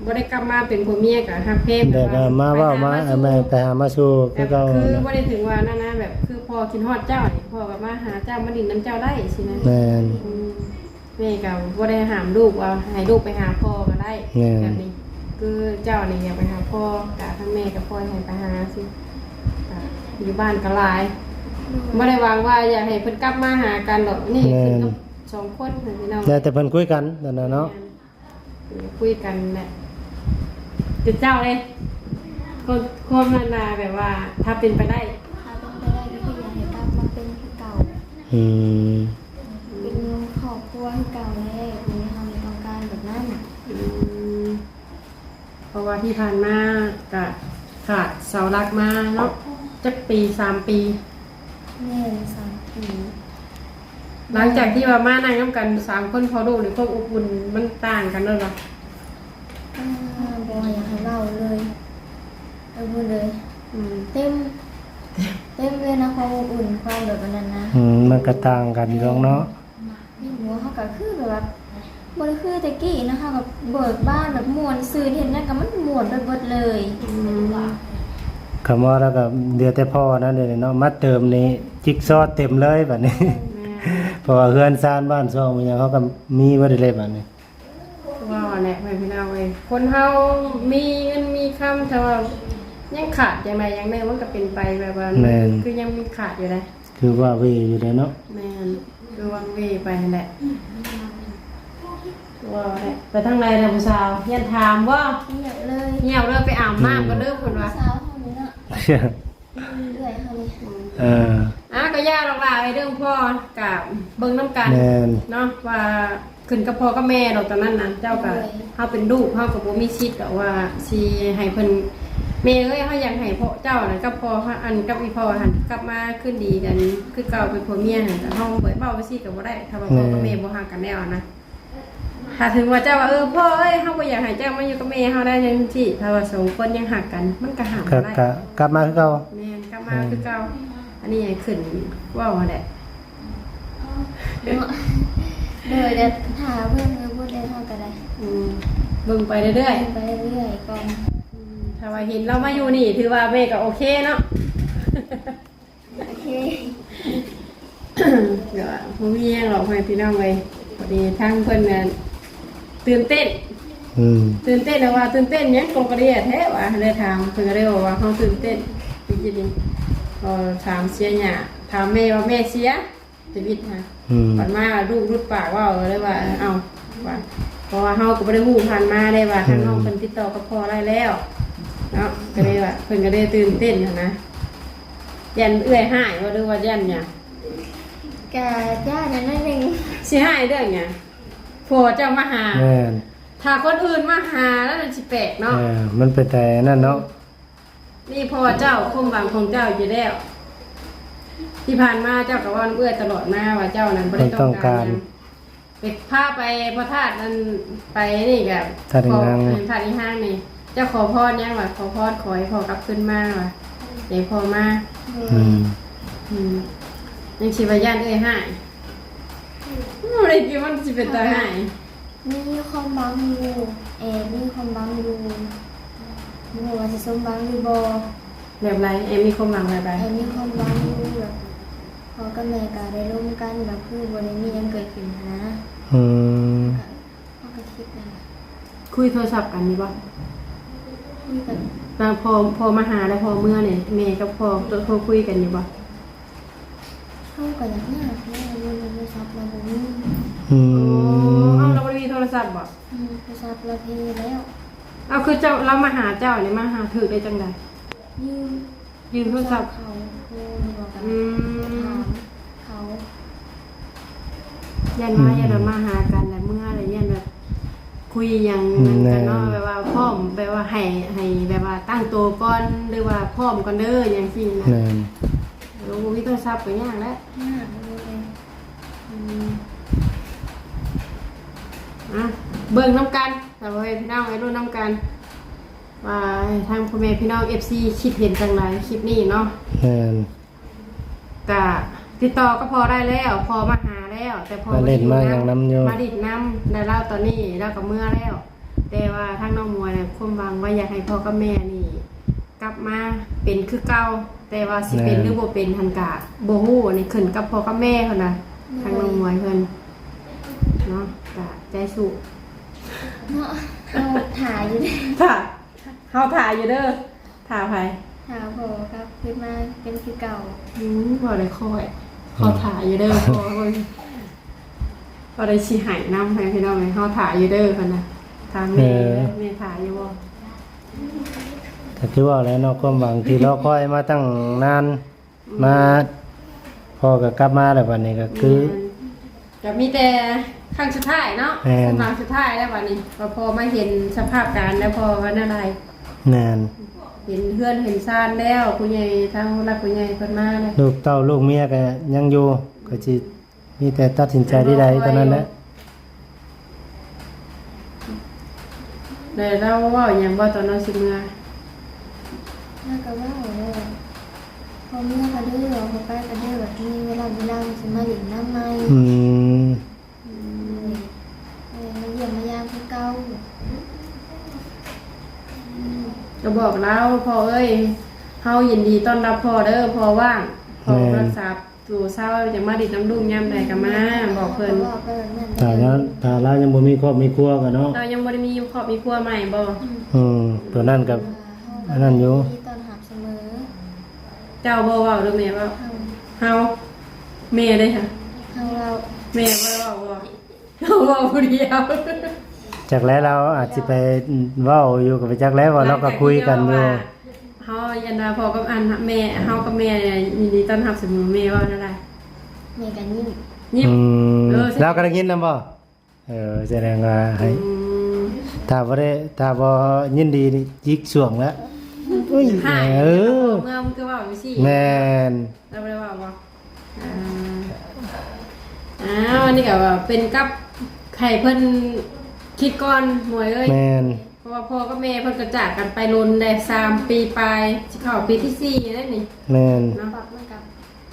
ບໍ່ໄດ້ກັບມາເປັນຜົວເມຍ ກະຮັກແພງ ແບບວ່າມາເວົ້າມາ ແມ່ນ ໄປຫາມາສູ່ຄືເກົ່າ. ຄືບໍ່ໄດ້ເຖິງວ່ານັ້ນນະ ແບບຄືພໍ່ຄິດຮອດເຈົ້ານີ້ ພໍ່ກໍມາຫາເຈົ້າ ມາຫຼິ້ນນຳເຈົ້າໄດ້ຊີ້ນະ. ແມ່ນ ອືມ ແມ່ກໍບໍ່ໄດ້ຫ້າມລູກວ່າໃຫ້ລູກໄປຫາພໍ່ກໍໄດ້. ແມ່ນ ແບບນີ້ ຄືເຈົ້ານີ້ຢາກໄປຫາພໍ່ ກະທາງແມ່ກໍປ່ອຍໃຫ້ໄປຫາຊີ້ ກະຢູ່ບ້ານກໍຫຼາຍ ບໍ່ໄດ້ຫວັງວ່າຢາກໃຫ້ເພິ່ນກັບມາຫາກັນດອກ. ນີ້ ແມ່ນ ຂຶ້ນກັບ ສອງຄົນເພິ່ນພີ່ນ້ອງ ແລ້ວແຕ່ເພິ່ນຄຸຍກັນນັ້ນນະເນາະ. ແມ່ນ ເພິ່ນຄຸຍກັນແຫຼະ. ແຕ່ເຈົ້າເດ້ ຄວາມ ຄວາມນັ້ນນະ ແບບວ່າຖ້າເປັນໄປໄດ້ ຖ້າເປັນໄປໄດ້ກໍຄືຢາກໃຫ້ກັບມາເປັນຄືເກົ່າ. ອືມ ເປັນຄອບຄົວຄືເກົ່າແຫຼະ ຄືເຮົາຕ້ອງການແບບນັ້ນ. ອືມ ເພາະວ່າທີ່ຜ່ານມາກະຂາດເສົາຫຼັກມາເນາະ ຈັກປີ ສາມປີ. ແມ່ນ ສາມປີ. ຫຼັງຈາກທີ່ວ່າມານັ່ງນຳກັນສາມຄົນພໍ່ລູກນີ້ ຄວາມອົບອຸ່ນມັນຕ່າງກັນແລ້ວເນາະ. ອ່າ ບໍ່ຢາກໃຫ້ເວົ້າເລີຍ ເອີ ບໍ່ເລີຍ. ອືມ ເຕັມ ເຕັ ເຕັມເລີຍນະ ຄວາມອົບອຸ່ນ ຄວາມແບບອັນນັ້ນນະ. ອືມ ມັນກໍຕ່າງກັນຢູ່ດອກເນາະ. ແມ່ນ ຢູ່ເຮົາກໍຄືແບບວ່າ ບໍ່ໄດ້ຄືແຕ່ກີ້ເນາະ ເຮົາກໍເບີກບານ ແບບມ່ວນຊື່ນ ເຮັດຫຍັງກໍມັນມ່ວນໄປເບິດເລີຍ. ອືມ ຄຳວ່າແລ້ວກໍເຫຼືອແຕ່ພໍ່ນັ້ນເດເນາະ ມາເຕີມນີ້ຈິກຊໍເຕັມເລີຍບາດນີ້. ແມ່ນ ເພາະວ່າເຮືອນຊານບ້ານຊ່ອງມີຫຍັງ ເຮົາກໍມີເບິດເລີຍບາດນີ້. ວ່າແຫຼະ ແມ່ນພີ່ນ້ອງເອີຍ ຄົນເຮົາມີເງິນມີຄຳ ຖ້າວ່າຍັງຂາດຢ່າງໃດຢ່າງໜຶ່ງ ມັນກໍເປັນໄປແບບວ່າ ແມ່ນ ຄືຍັງມີຂາດຢູ່ເດ້ ຄືວ່າເວຢູ່ເດ້ເນາະ. ແມ່ນ ຄືວ່າເວໄປຫັ້ນແຫຼະ. ວ່າແຫຼະ ໄປທາງໃດລະຜູ້ສາວ ຢ້ານຖາມບໍ່? ງຽບເລີຍ ງຽບເລີຍ ໄປອາບນ້ຳກ່ອນເດີ ອືມ ເພິ່ນວ່າ ຜູ້ສາວເຮົານີ້ເນາະ. ເອື້ອຍເຮົານີ້ ເອີ ອ່າ ກໍຢ່າດອກຫຼ້າ ເລື່ອງພໍ່ກໍເບິ່ງນຳກັນ ແມ່ນ ເນາະ ວ່າຂຶ້ນກັບພໍ່ກັບແມ່ດອກ ຕອນນັ້ນນະ ເຈົ້າກໍ ໂດຍ ເຮົາເປັນລູກ ເຮົາກໍບໍ່ມີສິດດອກວ່າຊິໃຫ້ເພິ່ນ ແມ່ເອີຍ ເຮົາຢາກໃຫ້ພໍ່ເຈົ້ານະ ກັບພໍ່ ອັນ ກັບອີ່ພໍ່ຫັ້ນ ກັບມາຄືນດີກັນຄືເກົ່າ ເປັນຜົວເມຍຫັ້ນ ເຮົາໄປເວົ້າຈັ່ງຊີ້ກໍບໍ່ໄດ້ ຖ້າວ່າພໍ່ກັບແມ່ ແມ່ນ ບໍ່ຮັກກັນແລ້ວນະ. ຖ້າເຖິງວ່າເຈົ້າວ່າ ເອີ ພໍ່ເອີຍ ເຮົາບໍ່ຢາກໃຫ້ເຈົ້າມາຢູ່ກັບແມ່ເຮົາໄດ້ຈັ່ງຊີ້ ຖ້າວ່າສອງຄົນຍັງຮັກກັນ ມັນກໍຫ້າມບໍ່ໄດ້ ກໍກັບມາຄືເກົ່າ. ແມ່ນ ກັບມາຄືເກົ່າ. ອືມ ອັນນີ້ໃຫ້ຂຶ້ນເວົ້າຫັ້ນແຫຼະເນາະ. ໂດຍ ແຕ່ຖ້າເບິ່ງເບິ່ງເຮົາກໍໄດ້ ອືມ ເບິ່ງໄປເລື້ອຍໆ ເບິ່ງໄປເລື້ອຍໆກ່ອນ. ອືມ ຖ້າວ່າເຫັນລາວມາຢູ່ນີ້ ຖືວ່າແມ່ກໍໂອເຄເນາະ. ໂອເຄ ກໍບໍ່ມີຫຍັງດອກ ພໍ່ແມ່ພີ່ນ້ອງເອີຍ ພໍດີທາງເພິ່ນນັ້ນຕື່ນເຕັ້ນ. ອືມ ຕື່ນເຕັ້ນ ແລ້ວວ່າຕື່ນເຕັ້ນຫຍັງ ກົງກະເດຍແທ້ວ່າ ເລີຍຖາມ ເພິ່ນກໍເລີຍບອກວ່າເຮົາຕື່ນເຕັ້ນ ເປັນຈັ່ງໃດ ກໍຖາມເສຍຫຍ້າ ຖາມແມ່ວ່າແມ່ເສຍຊີວິດຫາ ອືມ ບັດມາລູກຫຼຸດປາກເວົ້າ ກໍເລີຍວ່າ ເອີ ເອົ້າ ວ່າ ເພາະວ່າເຮົາກໍບໍ່ໄດ້ຮູ້ຜ່ານມາເດ້ວ່າ ອືມ ທາງນ້ອງເພິ່ນຕິດຕໍ່ກັບພໍ່ໄດ້ແລ້ວເນາະ ກໍເລີຍວ່າ ເພິ່ນກໍເລີຍຕື່ນເຕັ້ນຫັ້ນນະ. ຢ້ານເອື້ອຍຮ້າຍບໍ່ ຫຼືວ່າຢ້ານຫຍັງ? ກະຢ້ານນັ້ນໜ້ອຍໜຶ່ງ. ຊິຮ້າຍເລື່ອງຫຍັງ? ຜົວເຈົ້າມາຫາ. ແມ່ນ ຖ້າຄົນອື່ນມາຫາແລ້ວມັນຊິແປກເນາະ. ເອີ ມັນເປັນແຕ່ນັ້ນເນາະ. ນີ້ພໍ່ເຈົ້າ ຄວາມຫວັງຂອງເຈົ້າຢູ່ແລ້ວ. ທີ່ຜ່ານມາເຈົ້າກໍເວົ້ານຳເອື້ອຍຕະຫຼອດມາວ່າເຈົ້ານັ້ນບໍ່ໄດ້ຕ້ອງການຫຍັງ. ໄປພາໄປພະທາດນັ້ນ ໄປນີ້ກະ ທາດອີ່ຫຍັງ ເອີ ທາດອີ່ຫຍັງນີ້ ເຈົ້າຂໍພອນຫຍັງວະ? ຂໍພອນ ຂໍໃຫ້ພໍ່ກັບຄືນມາວະ ໃຫ້ພໍ່ມາ. ອືມ ອືມ ຍັງຊິວ່າຢ້ານເອື້ອຍຮ້າຍ. ອືມ ບໍ່ໄດ້ຄິດວ່າມັນຊິເປັນຕາຮ້າຍ. ມີຄວາມຫວັງຢູ່ ແອ ມີຄວາມຫວັງຢູ່ ບໍ່ຮູ້ວ່າຊິສົມຫວັງຫຼືບໍ່. ແບບໃດ? ແອມີຄວາມຫວັງແບບໃດ? ແອມີຄວາມຫວັງຢູ່ແບບ ພໍ່ກັບແມ່ກໍໄດ້ລົມກັນ ແບບຄືບໍ່ໄດ້ມີຫຍັງເກີດຂຶ້ນຫັ້ນນະ. ອືມ ເຮົາກໍຄິດນັ້ນແຫຼະ. ຄຸຍໂທລະສັບກັນຢູ່ບໍ່? ຄຸຍກັນ. ແລ້ວພໍ ພໍມາຫາແລ້ວພໍເມືອນີ້ ແມ່ກັບພໍ່ໂທ ໂທຄຸຍກັນຢູ່ບໍ່? ເຮົາກໍຢາກຍາກແດ່ ຢູ່ໃນໂທລະສັບລາວບໍ່ມີ. ອືມ ເອົ້າ ລາວບໍ່ໄດ້ມີໂທລະສັບບໍ່? ອືມ ໂທລະສັບລາວເພແລ້ວ. ເອົາ ຄືເຈົ້າ ລາວມາຫາເຈົ້ານີ້ ມາຫາຖືກໄດ້ຈັ່ງໃດ? ຢືມ ຢືມໂທລະສັບເຂົາ. ອືມ ຖາມເຂົາ ຢ້ານວ່າ ອືມ ຢ້ານວ່າມາຫາກັນແລ້ວເມືອ ແລ້ວຢ້ານແບບຄຸຍຫຍັງ ອືມ ນັ້ນກັນເນາະ. ແມ່ນ ແບບວ່າພ້ອມ ແບບວ່າໃຫ້ ໃຫ້ແບບວ່າຕັ້ງໂຕກ່ອນ ຫຼືວ່າພ້ອມກ່ອນເດີ ຫຍັງຊີ້ນະ. ແມ່ນ ໂອ້ ບໍ່ມີໂທລະສັບກໍຍາກແຫຼະ. ຍາກເລີຍ. ອືມ ອ່ະ ເບິ່ງນຳກັນ ສາວເອີຍ ພີ່ນ້ອງເອີຍ ລຸ້ນນຳກັນວ່າທາງພໍ່ແມ່ພີ່ນ້ອງເອັຟຊີຄິດເຫັນຈັ່ງໃດຄລິບນີ້ເນາະ. ແມ່ນ ກະຕິດຕໍ່ກັບພໍ່ໄດ້ແລ້ວ ພໍ່ມາຫາແລ້ວ ແຕ່ພໍ່ມາຫຼິ້ນມາຫຍັງນຳຢູ່ ມາຫຼິ້ນນຳ ແລ້ວລາວຕອນນີ້ລາວກໍເມືອແລ້ວ. ແຕ່ວ່າທາງນ້ອງມວຍນະ ຄວາມຫວັງວ່າຢາກໃຫ້ພໍ່ກັບແມ່ນີ້ ກັບມາເປັນຄືເກົ່າ ແຕ່ວ່າຊິເປັນ ແມ່ນ ຫຼືບໍ່ເປັນຫັ້ນກະບໍ່ຮູ້ ອັນນີ້ຂຶ້ນກັບພໍ່ກັບແມ່ເພິ່ນນະ. ໂດຍ ທາງນ້ອງມວຍເພິ່ນເນາະ ກະໃຈສູ້ເນາະ. ເຮົາຖ້າຢູ່ເດ້ ຖ້າ ເຮົາຖ້າຢູ່ເດີ. ຖ້າໃຜ? ຖ້າພໍ່ກັບຄືນມາເປັນຄືເກົ່າ. ອືມ ເວົ້າໄດ້ຄ່ອຍ ອືມ ເຮົາຖ້າຢູ່ເດີ ພໍ່ເພິ່ນ ເຮົາໄດ້ຊິໃຫ້ນຳ ໃຫ້ພີ່ນ້ອງເອີຍ ເຮົາຖ້າຢູ່ເດີ ເພິ່ນນະ. ຖາມແມ່ ເອີ ແມ່ຖ້າຢູ່ບໍ່? ກໍຄືວ່າແຫຼະເນາະ ຄວາມຫວັງທີ່ລໍຄອຍມາຕັ້ງນານ ອືມ ມາ ພໍ່ກໍກັບມາແລ້ວ ບັດນີ້ກໍຄື ແມ່ນ ກໍມີແຕ່ຄັ້ງສຸດທ້າຍເນາະ. ແມ່ນ ຄວາມຫວັງສຸດທ້າຍແລ້ວ ບັດນີ້ວ່າພໍ່ມາເຫັນສະພາບການແລ້ວ ພໍ່ວ່າແນວໃດ? ແມ່ນ ເຫັນເຮືອນເຫັນຊານແລ້ວ ຜູ້ໃຫຍ່ ທາງຜູ້ຫຼັກຜູ້ໃຫຍ່ເພິ່ນມາແລ້ວ ລູກເຕົ້າລູກເມຍກໍຍັງຢູ່ ກໍຊິ ມີແຕ່ຕັດສິນໃຈທີ່ໃດເທົ່ານັ້ນແຫຼະ. ແລ້ວລາວເວົ້າຫຍັງບໍ່ຕອນເຮົາຊິເມືອ? ລາວກໍເວົ້າແລ້ວ ບໍ່ເມືອກະເດີ ບໍ່ໄປກະເດີ ວ່າມີເວລາເວລາຊິມາຫຼິ້ນນຳໃໝ່. ອືມ ອືມ ເອີ ມາຢ້ຽມມາຢາມຄືເກົ່າ. ອືມ ກະບອກລາວ ພໍ່ເອີຍ ເຮົາຍິນດີຕ້ອນຮັບພໍ່ເດີ ພໍ່ວ່າງ ພໍ່ ແມ່ນ ຮັກສາໂຕເຊົາ ຢາກມາຫຼິ້ນນຳລູກຍາມໃດກະມາ ບອກເພິ່ນ. ຖ້າລາວ ຖ້າລາວຍັງບໍ່ມີຄອບມີຄົວກະເນາະ ລາວຍັງບໍ່ໄດ້ມີຄອບມີຄົວໃໝ່ບໍ? ອືມ ໂຕນັ້ນກະ ອັນນັ້ນຢູ່ ຍິນດີຕ້ອນຮັບສະເໝີ. ເຈົ້າບໍ່ເວົ້າເດີແມ່ເວົ້າ. ເຮົາ ເຮົາ ແມ່ເດ້ຫະ? ເຮົາເວົ້າ. ແມ່ບໍ່ໄດ້ເວົ້າບໍ? ເຮົາເວົ້າຜູ້ດຽວ. ຈັກແລ້ວ ລາວອາດຊິໄປເວົ້າຢູ່ ກະໄປຈັກແລ້ວ ວ່າລາວກະຄຸຍກັນຢູ່. ເຮົາ ອັນວ່າພໍ່ກັບ ອັນ ແມ່ ເຮົາກັບແມ່ຍິນດີຕ້ອນຮັບສະເໝີ ແມ່ເວົ້າແນວໃດ? ແມ່ກະຍິ້ມ. ຍິ້ມ. ອືມ ເອີ ລາວກະໄດ້ຍິນນຳບໍ? ເອີ ສະແດງວ່າໃຫ້ ອືມ ຖ້າບໍ່ໄດ້ ຖ້າບໍ່ຍິນດີນີ້ຈິກຊ່ວງລະ. ອຸ້ຍ ເອີ ເມືອງຄືເວົ້າຈັ່ງຊີ້. ແມ່ນ. ລາວບໍ່ໄດ້ເວົ້າບໍ? ອ່າ ອ້າວ ອັນນີ້ກະວ່າເປັນກັບ ໃຫ້ເພິ່ນຄິດກ່ອນ ໝວຍເອີຍ. ແມ່ນ. ເພາະວ່າພໍ່ກັບແມ່ເພິ່ນກະຈາກກັນໄປດົນແລ້ວ ສາມປີປາຍ ຊິເຂົ້າປີທີສີ່ແລ້ວນີ້. ແມ່ນ. ເນາະ ປັບມັນກະ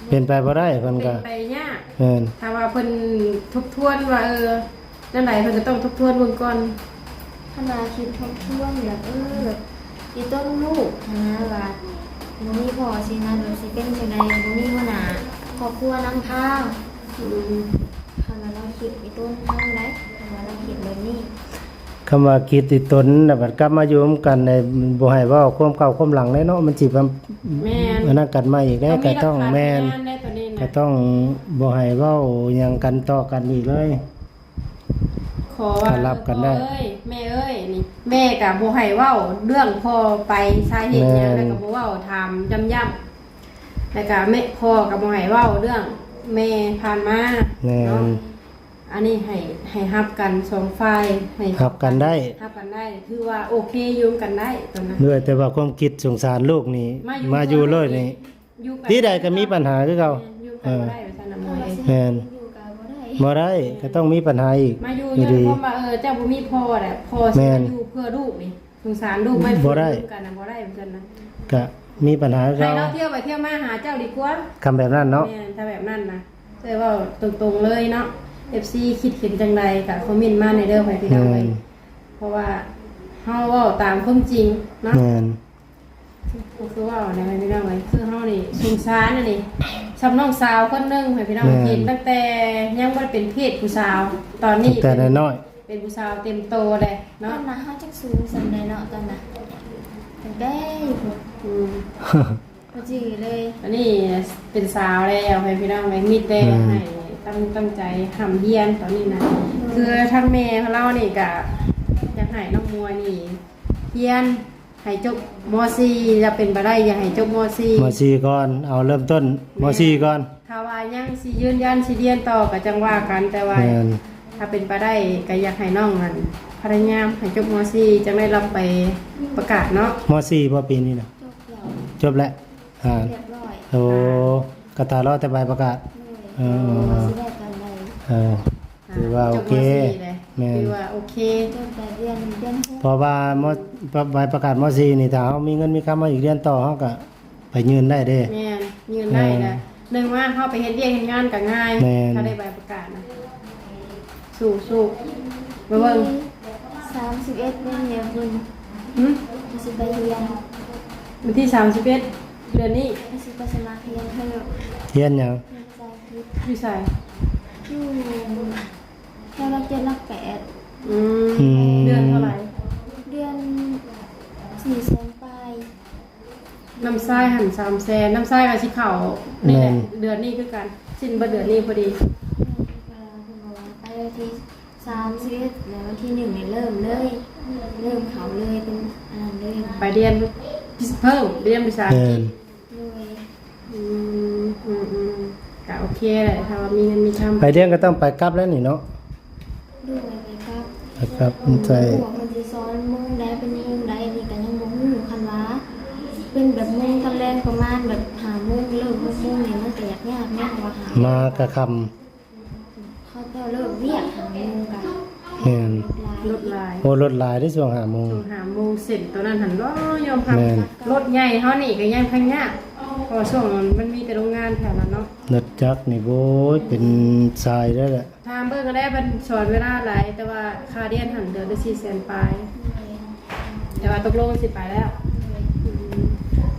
ເປັນໄປບໍ່ໄດ້ ເພິ່ນກະ ເປັນໄປຍາກ. ແມ່ນ. ຖ້າວ່າເພິ່ນທົບທວນວ່າ ເອີ ແນວໃດ ເພິ່ນກະຕ້ອງທົບທວນເບິ່ງກ່ອນ. ຄັນວ່າຄິດທົບທວນແບບ ເອີ ແບບອີຕົນລູກຫັ້ນນະ ວ່າບໍ່ມີພໍ່ຊີ້ນະ ແບບຊິເປັນຈັ່ງໃດ ບໍ່ມີຫົວໜ້າຄອບຄົວນຳພາ. ອືມ ຄັນວ່າລາວຄິດອີຕົນເຮົາໄດ໋ ຄັນວ່າລາວຄິດແບບນີ້. ຄຳວ່າຄິດຕິຕົນ ແລ້ວບັດກັບມາຢູ່ນຳກັນ ບໍ່ໃຫ້ເວົ້າຄວາມເກົ່າຄວາມຫຼັງແລ້ວເນາະ ມັນຊິ ແມ່ນ ອັນນັ້ນກັນໃໝ່ອີກແລ້ວ. ຕ້ອງມີ ກະຕ້ອງ ຫຼັກຖານ ແມ່ນ ພະຍານໃນໂຕນີ້ນະ ກະຕ້ອງບໍ່ໃຫ້ເວົ້າຫຍັງກັນຕໍ່ກັນອີກເລີຍ. ຂໍວ່າ ຖ້າລັບກັນໄດ້ ເອີຍ ແມ່ເອີຍ ນີ້ ແມ່ກະບໍ່ໃຫ້ເວົ້າເລື່ອງພໍ່ໄປ ສາເຫດຫຍັງ ແມ່ນ ແລ້ວກະບໍ່ເວົ້າ ຖາມຢ້ຳໆ ແລ້ວກະແມ່ ພໍ່ກະບໍ່ໃຫ້ເວົ້າເລື່ອງແມ່ຜ່ານມາ. ແມ່ນ ເນາະ. ອັນນີ້ໃຫ້ ໃຫ້ຮັບກັນສອງຝ່າຍ ໃຫ້ຮັບກັນໄດ້ ຮັບກັນໄດ້ ຖືວ່າໂອເຄ ຢູ່ນຳກັນໄດ້ຕອນນັ້ນ. ດ້ວຍແຕ່ວ່າຄວາມຄິດສົງສານລູກນີ້ ມາຢູ່ ມາຢູ່ເລີຍນີ້ ຢູ່ກັນ ທີ່ໃດກະມີບັນຫາຄືເກົ່າ. ແມ່ນ ຢູ່ກັນບໍ່ໄດ້ວ່າຊັ້ນນະໝວຍເອີຍ. ແມ່ນ ຢູ່ກັນບໍ່ໄດ້ ບໍ່ໄດ້ ກະຕ້ອງມີບັນຫາອີກ. ມາຢູ່ຍ້ອນຄວາມວ່າ ເອີ ເຈົ້າບໍ່ມີພໍ່ແຫຼະ ພໍ່ຊິມາຢູ່ເພື່ອລູກນີ້ ສົງສານລູກ ມາຢູ່ນຳກັນນະບໍ່ໄດ້ວ່າຊັ້ນນະ. ກະມີບັນຫາຄືເກົ່າ ໃຫ້ລາວທ່ຽວໄປທ່ຽວມາຫາເຈົ້າດີກວ່າ ຄຳແບບນັ້ນເນາະ. ແມ່ນ ຖ້າແບບນັ້ນນະ ເອີ ເວົ້າຕົງໆເລີຍເນາະ. ເອັຟຊີຄິດເຫັນຈັ່ງໃດກະຄອມເມັນມາແດ່ເດີ ພໍ່ພີ່ນ້ອງເອີຍ. ແມ່ນ ເພາະວ່າເຮົາເວົ້າຕາມຄວາມຈິງເນາະ. ແມ່ນ ກະຄືເວົ້າແຫຼະ ພີ່ນ້ອງເອີຍ ຄືເຮົານີ້ສົງສານອັນນີ້ ສ່ຳນ້ອງສາວຄົນໜຶ່ງ ພີ່ນ້ອງ. ແມ່ນ ເຫັນຕັ້ງແຕ່ຍັງບໍ່ໄດ້ເປັນເພດຜູ້ສາວ ຕອນນີ້ ຕັ້ງແຕ່ນ້ອຍໆ ເປັນຜູ້ສາວເຕັມໂຕແລ້ວເນາະ. ຕອນນັ້ນເຮົາຈັກສູງສ່ຳໃດເນາະ ຕອນນັ້ນ ຕັ້ງແຕ່ຢູ່ພຸ້ນ. ອືມ ບໍ່ຈື່ເລີຍ. ອັນນີ້ເປັນສາວແລ້ວ ໃຫ້ພີ່ນ້ອງເອີຍ ມີແຕ່ ອືມ ໃຫ້ຕັ້ງ ຕັ້ງໃຈຮ່ຳຮຽນຕອນນີ້ນະ. ໂດຍ ຄືທາງແມ່ຂອງລາວນີ້ກະຢາກໃຫ້ນ້ອງມວຍນີ້ຮຽນໃຫ້ຈົບ ມໍສີ່ ແລ້ວເປັນໄປໄດ້ຢາກໃຫ້ຈົບ ມໍສີ່ ມໍສີ່ກ່ອນ ເອົາເລີ່ມຕົ້ນ ແມ່ນ ມໍສີ່ກ່ອນ. ຖ້າວ່າຍັງຊິຢືນຢັນຊິຮຽນຕໍ່ກະຈັ່ງວ່າກັນ ແຕ່ວ່າ ແມ່ນ ຖ້າເປັນໄປໄດ້ກະຢາກໃຫ້ນ້ອງນັ້ນພະຍາຍາມໃຫ້ຈົບ ມໍສີ່ ຈັ່ງໄດ້ຮັບໃບປະກາດເນາະ. ມໍສີ່ບໍ່ປີນີ້ນະ? ຈົບແລ້ວ ຈົບແລ້ວ. ອ່າ ຮຽບຮ້ອຍ. ໂອ້ ກະຖ້າລໍແຕ່ໃບປະກາດ. ໂດຍ ເອີ ຊິໄດ້ຕອນໃດ. ເອີ ຖືວ່າໂອເຄ. ຈົບມໍສີ່ເລີຍ. ແມ່ນ ຖືວ່າໂອເຄ. ຈົບແຕ່ເດືອນ ເດືອນຫົກ ເພາະວ່າ ມໍ ໃບປະກາດມໍສີ່ນີ້ ຖ້າເຮົາມີເງິນມີຄຳ ເຮົາຢາກຮຽນຕໍ່ ເຮົາກະໄປຍື່ນໄດ້ເດ້. ແມ່ນ ຍື່ນໄດ້. ເອີ ລະ ໜຶ່ງວ່າເຮົາໄປເຮັດວຽກເຮັດງານກະງ່າຍ. ແມ່ນ ຖ້າໄດ້ໃບປະກາດນະ. ສູ້ໆ ມາເບິ່ງ. ສາມສິບເອັດ ເດືອນນີ້ພຸ້ນ. ຫຶ? ຊິໄປຮຽນ ວັນທີສາມສິບເອັດ ເດືອນນີ້ ຊິໄປສະໝັກຮຽນເພີ່ມ. ຮຽນຫຍັງ? ຮຽນພາສາອັງກິດ. ຢູ່ໃສ? ຢູ່ແຖວຫຼັກເຈັດ ຫຼັກແປດ. ອືມ ອືມ ເດືອນເທົ່າໃດ? ເດືອນສີ່ແສນປາຍ. ນ້ຳຊາຍຫັ້ນສາມແສນ ນ້ຳຊາຍກະຊິເຂົ້ານີ້ແຫຼະ. ແມ່ນ ເດືອນນີ້ຄືກັນ ສິ້ນເບິດເດືອນນີ້ພໍດີ. ແມ່ນ ເພິ່ນບອກວ່າໄປວັນທີສາມສິບເອັດ ແລ້ວວັນທີໜຶ່ງນີ້ເລີ່ມເລີຍ ເລີ່ມເຂົ້າເລີຍ ເປັນອັນນັ້ນເລີຍ. ໄປຮຽນເພີ່ມ ໄປຮຽນພາສາອັງກິດ. ແມ່ນ ໂດຍ. ອືມ ອືມ ອືມ ກະໂອເຄແຫຼະ ຖ້າວ່າມີເງິນມີຄຳ. ໄປຮຽນກະຕ້ອງໄປກັບແລ້ວນີ້ເນາະ. ໂດຍ ໄປກັບ ໄປກັບ ອືມ ໃສ່ ພວກເພິ່ນຊິສອນໂມງໃດ ເປັນໂມງໃດນີ້ກະຍັງບໍ່ຮູ້. ຄັນວ່າເປັນແບບໂມງຕອນແລງ ປະມານແບບຫ້າໂມງ ເລີກຫົກໂມງນີ້ ມັນກະຍາກຍາກແນ່ ເພາະວ່າຫ້າໂມງ ມາກະຄ່ຳ ເຂົາເຈົ້າເລີກວຽກຫ້າໂມງກະ ແມ່ນ ລົດຫຼາຍ ລົດຫຼາຍ. ໂອ້ ລົດຫຼາຍເດ້ຊ່ວງຫ້າໂມງ ຊ່ວງຫ້າໂມງ. ເສັ້ນໂຕນັ້ນຫັ້ນ ໂອ້ ຍອມຮັບ ແມ່ນ ລົດໃຫຍ່ເຮົານີ້ກະຍັງທັງຍາກ. ເພາະວ່າຊ່ວງນັ້ນມັນມີແຕ່ໂຮງງານແຖວນັ້ນເນາະ. ລົດຈັກນີ້ ໂອ້ຍ ເປັນສາຍເລີຍແຫຼະ. ຖາມເບິ່ງກໍໄດ້ ເພິ່ນສອນເວລາຫຼາຍ ແຕ່ວ່າຄ່າຮຽນຫັ້ນເດືອນລະສີ່ແສນປາຍ ແຕ່ວ່າຕົກລົງຊິໄປແລ້ວ. ອືມ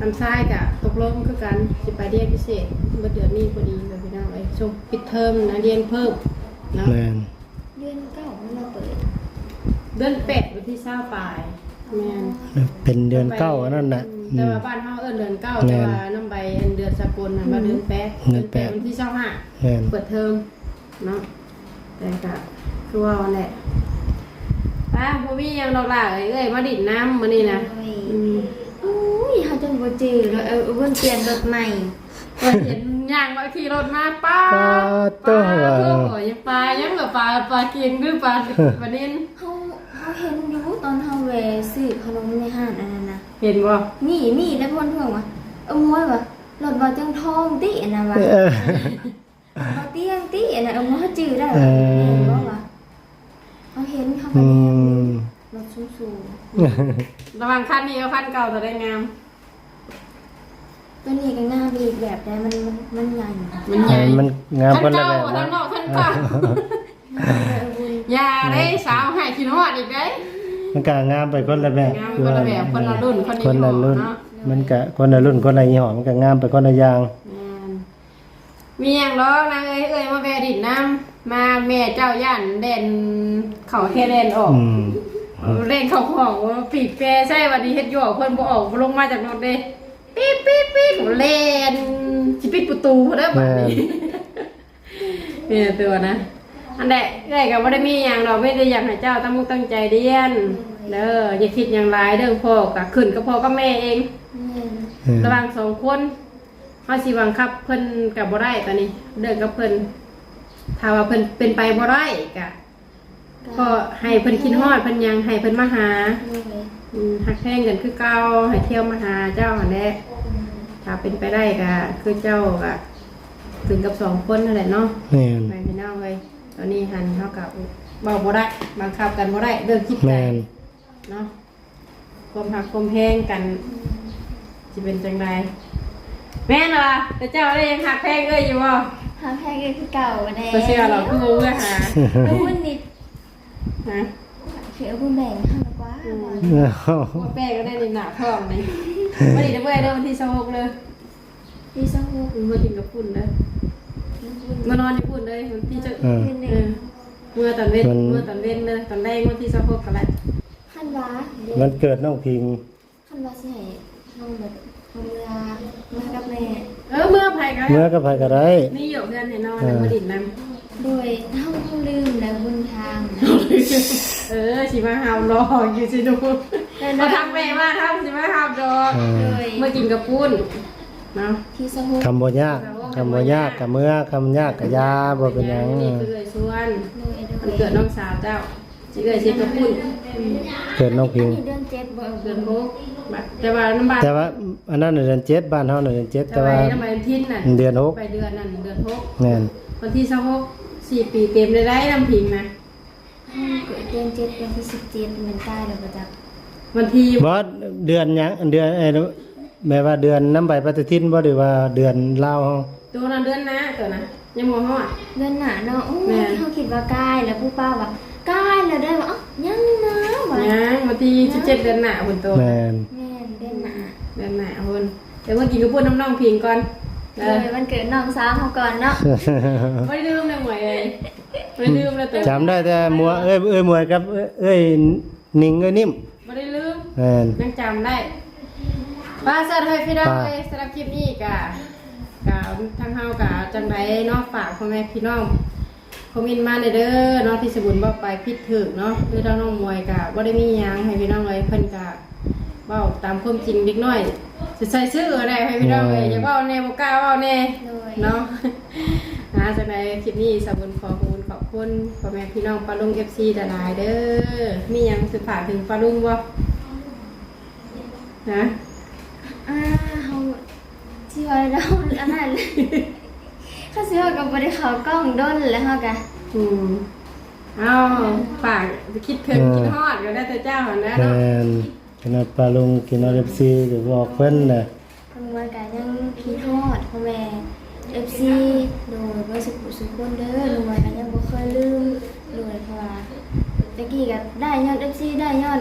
ນ້ຳຊາຍກະຕົກລົງຄືກັນ ຊິໄປຮຽນພິເສດເບິດເດືອນນີ້ພໍດີເລີຍ ພີ່ນ້ອງເອີຍ. ຊ່ວງປິດເທີມນະ ຮຽນເພີ່ມເນາະ. ແມ່ນ. ເດືອນເກົ້າມັນມາເປີດ ເດືອນແປດ ວັນທີຊາວປາຍ. ແມ່ນ ເປັນເດືອນເກົ້າອັນນັ້ນນະ. ອືມ ອືມ ແຕ່ວ່າບ້ານເຮົາເອີ້ນເດືອນເກົ້າ ແຕ່ວ່ານຳໃບອັນເດືອນສາກົນຫັ້ນວ່າເດືອນແປດ ເດືອນແປດ ເດືອນແປດ ວັນທີຊາວຫ້າ. ແມ່ນ ເປີດເທີມເນາະ. ແຕ່ກະຄືເວົ້າຫັ້ນແຫຼະ ປ້າ ບໍ່ມີຫຍັງດອກຫຼ້າເອີຍ ເອື້ອຍມາຫຼິ້ນນຳມື້ນີ້ນະ. ໂດຍ ອືມ ໂອ້ຍ ເຮົາຈົນບໍ່ຈື່ແລ້ວ. ເອີ ເພິ່ນປ່ຽນລົດໃໝ່ ຂ້ອຍເຫັນຍ່າງມາຂີ່ລົດມາ ປ້າ ປ້າໂທ້ ປ້າໂທ້ ປາຫຍັງລະ ປາ ປາເກັງຫຼືປາ ປານິນ? ເຮົາ ເຮົາເຫັນຢູ່ຕອນເຮົາແວ່ຊື້ຂະໜົມໃນຮ້ານອັນນັ້ນນະ. ເຫັນບໍ່? ນີ້ ນີ້ແຫຼະເພິ່ນເວົ້າວ່າ ເອີ ມວຍວ່າ ລົດບໍ່ເຕີງທອງຕິ ອັນນັ້ນວ່າ ເອີ ບໍ່ຕຽງຕິ ອັນນັ້ນ. ເອີ ມວຍຈື່ໄດ້ວ່າ ເອີ ແມ່ນບໍ່ວ່າ ເຮົາເຫັນ ເຮົາກໍແນມຢູ່ ອືມ ລົດສູງໆ. ລະຫວ່າງຄັນນີ້ກັບຄັນເກົ່າ ໂຕໃດງາມ? ໂຕນີ້ກໍງາມອີກແບບໃດ ມັນ ມັນ ມັນໃຫຍ່ ມັນໃຫຍ່ ມັນງາມຄົນລະແບບເນາະ. ຄັນເກົ່າ ທາງນອກ ຄັນເກົ່າ ຢ່າເດ້ ສາວໃຫ້ຄິດຮອດອີກເດ້. ມັນກໍງາມໄປຄົນລະແບບ ງາມຄົນລະແບບ ຄົນລະລຸ້ນ ຄົນລະຍີ່ຫໍ້ເນາະ. ມັນກໍຄົນລະລຸ້ນ ຄົນລະຍີ່ຫໍ້ ມັນກໍງາມໄປຄົນລະຢ່າງ. ແມ່ນ. ມີຫຍັງດອກນາງເອີຍ ເອື້ອຍມາແວ່ດິນນຳ ມາແມ່ເຈົ້າຢ້ານແລ່ນເຂົ້າແຮ່ແລ່ນອອກ. ອືມ ແລ່ນເຂົ້າຫ້ອງ ປີບແປໃສ່ ບັດນີ້ເຮັດຢູ່ເພິ່ນບໍ່ອອກ ບໍ່ລົງມາຈາກລົດເດ້ ປີບໆໆ ແລ່ນຊິປິດປະຕູພຸ້ນເດີ ບາດນີ້. ແມ່ນ ແມ່ນຕົວນະ. ອັນໃດ ເອື້ອຍກໍບໍ່ໄດ້ມີຫຍັງດອກ ມີແຕ່ຢາກໃຫ້ເຈົ້າຕັ້ງອົກຕັ້ງໃຈຮຽນເດີ ຢ່າຄິດຫຍັງຫຼາຍ ເລື່ອງພໍ່ກໍຂຶ້ນກັບພໍ່ກັບແມ່ເອງ. ແມ່ນ ແມ່ນ ລະຫວ່າງສອງຄົນ ເຮົາຊິບັງຄັບເພິ່ນກໍບໍ່ໄດ້ ຕອນນີ້ເລີກກັບເພິ່ນ ຖ້າວ່າເພິ່ນເປັນໄປບໍ່ໄດ້ກໍ ກໍ ກໍໃຫ້ເພິ່ນຄິດຮອດເພິ່ນຫຍັງ ໃຫ້ເພິ່ນມາຫາ. ໂດຍ ອືມ ຮັກແພງກັນຄືເກົ່າ ໃຫ້ທ່ຽວມາຫາເຈົ້າຫັ້ນແຫຼະ. ອືມ ຖ້າເປັນໄປໄດ້ກໍຄືເຈົ້າກໍຂຶ້ນກັບສອງຄົນຫັ້ນແຫຼະເນາະ. ແມ່ນ ແມ່ນ ພີ່ນ້ອງເອີຍ ຕອນນີ້ຫັ້ນເຮົາກໍເວົ້າບໍ່ໄດ້ ບັງຄັບກັນບໍ່ໄດ້ ເລື່ອງຈິດໃຈ. ແມ່ນ ເນາະ ຄວາມຮັກຄວາມແພງກັນ ອືມ ຊິເປັນຈັ່ງໃດ? ແມ່ນວ່າ ແຕ່ເຈົ້າໄດ້ຍັງຮັກແພງເອື້ອຍຢູ່ບໍ່? ຮັກແພງເອື້ອຍຄືເກົ່າແດ່. ບໍ່ເຊື່ອດອກ ຄືບໍ່ເມືອຫາ. ເອີ ບຸນນີ້ ຮະ? ຄືເອື້ອຍບຸນແບ່ງໃຫ້ກວ່າ. ອືມ ບໍ່ແປ້ງກໍໄດ້ນີ້ ໜ້າທ້ອງນີ້. ມື້ນີ້ເດີ ມື້ນີ້ເດີ ວັນທີຊາວຫົກເດີ ທີຊາວຫົກ ເມືອກິນກັບປຸ້ນເດີ ມານອນຢູ່ພຸ້ນເດີ ວັນທີ ເອີ ເອີ ເມືອຕອນເວັນ ວັນ ເມືອຕອນເວັນເດີ ຕອນແລງວັນທີຊາວຫົກກໍໄດ້. ຄັນວ່າ ວັນເກີດນ້ອງພິງ ຄັນວ່າຊິໃຫ້ນ້ອງແບບເມືອ ເມືອກັບແມ່. ເອີ ເມືອໃຜກໍໄດ້ ເມືອກັບໃຜກໍໄດ້ ມີຢູ່ເຮືອນໃຫ້ນອນ ເອີ ນຳມາດິນນຳ. ໂດຍ ເຮົາ ເຮົາລືມແລ້ວ ບຸນທາງ. ເອີ ຊິມາເຮົາລໍຢູ່ຊິໜູ ບໍ່ທັກແມ່ມາທຳ ຊິມາຮັບດອກ. ເອີ ໂດຍ ເມືອກິນກັບປຸ້ນເນາະ ທີຊາວຫົກ ຄຳບໍ່ຍາກ ຄຳບໍ່ຍາກກໍເມືອ ຄຳຍາກກໍຢ່າ ບໍ່ເປັນຫຍັງ. ນີ້ຄືເອື້ອຍຊວນ ໂດຍ ໂດຍ ວັນເກີດນ້ອງສາວເຈົ້າ. ຊິເອື້ອຍຊິກັບປຸ້ນ ເກີດນ້ອງພິງ ອັນນີ້ເດືອນເຈັດບໍ່? ເດືອນຫົກ ບາດ ແຕ່ວ່ານຳບ້ານ ແຕ່ວ່າອັນນັ້ນເດືອນເຈັດ ບ້ານເຮົານະເດືອນເຈັດ ແຕ່ວ່າ ແຕ່ວ່ານຳບ້ານທິນນະ ເດືອນຫົກ ໄປເດືອນນັ້ນເດືອນຫົກ. ແມ່ນ ວັນທີຊາວຫົກ ສີ່ປີເຕັມໄດ້ໄດ໋ ນ້ອງພິງນະ. ເຮົາເກີດເດືອນເຈັດ ວັນທີສິບເຈັດ ແມ່ນຕາຍແລ້ວບໍ່ຈັກ. ວັນທີ ບໍ່ ເດືອນຫຍັງ ເດືອນ ເອີ ແມ່ນວ່າເດືອນນຳໃບປະຕິທິນບໍ່ ຫຼືວ່າເດືອນລາວເຮົາ? ໂຕນັ້ນເດືອນໜ້າ ໂຕນະ ຍັງບໍ່ຮອດ ເດືອນໜ້າເນາະ. ໂອ້ ແມ່ນ ເຮົາຄິດວ່າກາຍແລ້ວ ຜູ້ປ້າວ່າກາຍແລ້ວໄດ໋ ວ່າ ເອົ້າ ຍັງນະ ວ່າ ຍັງ ວັນທີສິບເຈັດ ເດືອນໜ້າພຸ້ນໂຕ. ແມ່ນ ແມ່ນ ເດືອນໜ້າ ເດືອນໜ້າພຸ້ນ. ແຕ່ເມື່ອກິນກະປຸ້ນນຳນ້ອງພິງກ່ອນ ເອີ ໂດຍ ວັນເກີດນ້ອງສາວເຮົາກ່ອນເນາະ. ບໍ່ໄດ້ລືມເດີໝວຍເອີຍ ບໍ່ໄດ້ລືມເລີຍໂຕ. ຈຳໄດ້ແຕ່ໝວຍ ເອີຍ ເອີຍ ໝວຍກັບ ເອີຍ ເອີຍ ນິງ ເອີຍ ນິ້ມ ບໍ່ໄດ້ລືມ. ແມ່ນ ຍັງຈຳໄດ້. ວ່າຊັ້ນເອີຍພີ່ນ້ອງເອີຍ ສຳລັບຄລິບນີ້ກະ ກະທາງເຮົາກະຈັ່ງໃດເນາະ ຝາກພໍ່ແມ່ພີ່ນ້ອງຄອມເມັນມາແດ່ເດີເນາະ ທີ່ສະບຸນເວົ້າໄປຜິດຖືກເນາະ. ຄືທາງນ້ອງໝວຍກະບໍ່ໄດ້ມີຫຍັງ ໃຫ້ພີ່ນ້ອງເອີຍ ເພິ່ນກະເວົ້າຕາມຄວາມຈິງເດັກນ້ອຍ ຊິໃສ່ຊື່ກໍໄດ້ ໃຫ້ພີ່ນ້ອງເອີຍ ໂດຍ ຢາກເວົ້າແດ່ບໍ່ກ້າເວົ້າແດ່ ໂດຍ ເນາະ. ອ່າ ຈັ່ງໃດຄລິບນີ້ສະບຸນຂໍຂອບຄຸນ ຂອບຄຸນພໍ່ແມ່ພີ່ນ້ອງປ້າລຸງ ເອັຟຊີ ຫຼາຍໆເດີ. ມີຫຍັງຊິຝາກເຖິງປ້າລຸງບໍ່? ຮະ? ອ່າ ເຮົາຊິເວົ້າແນວອັນນັ້ນ ເຮົາຊິເວົ້າກໍບໍ່ໄດ້ເຂົ້າກ້ອງດົນແລ້ວ ເຮົາກະ ອືມ ເອົາ ຝາກຄິດເຖິງ ເອີ ຄິດຮອດກໍແລ້ວແຕ່ເຈົ້າຫັ້ນແຫຼະເນາະ. ແມ່ນ ຂະໜາດປ້າລຸງ ຂະໜາດ ເອັຟຊີ ກໍບອກເພິ່ນນະ ເພິ່ນວ່າກໍຍັງຄິດຮ ໂດຍ ເບິດສຸຂູສຸຄົນເດີ ນ້ອງມວຍກໍຍັງບໍ່ເຄີຍລືມ ໂດຍ ເພາະວ່າແຕ່ກີ້ກໍໄດ້ຍ້ອນເອັຟຊີ ໄດ້ຍ້ອນ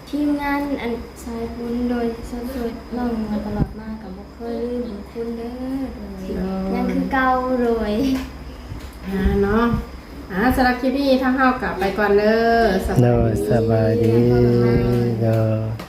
ທີມງານອັນສາຍບຸນ ໂດຍ ຊ່ວຍນ້ອງມວຍຕະຫຼອດມາ ກໍບໍ່ເຄີຍລືມບຸນຄຸນເດີ ໂດຍ ໂດຍ ຍັງຄືເກົ່າ ໂດຍ ອ່າ ເນາະ ອ່າ ສຳລັບຄລິບນີ້ທາງເຮົາກໍໄປກ່ອນເດີ ໂດຍ ສະບາຍດີ ໂດຍ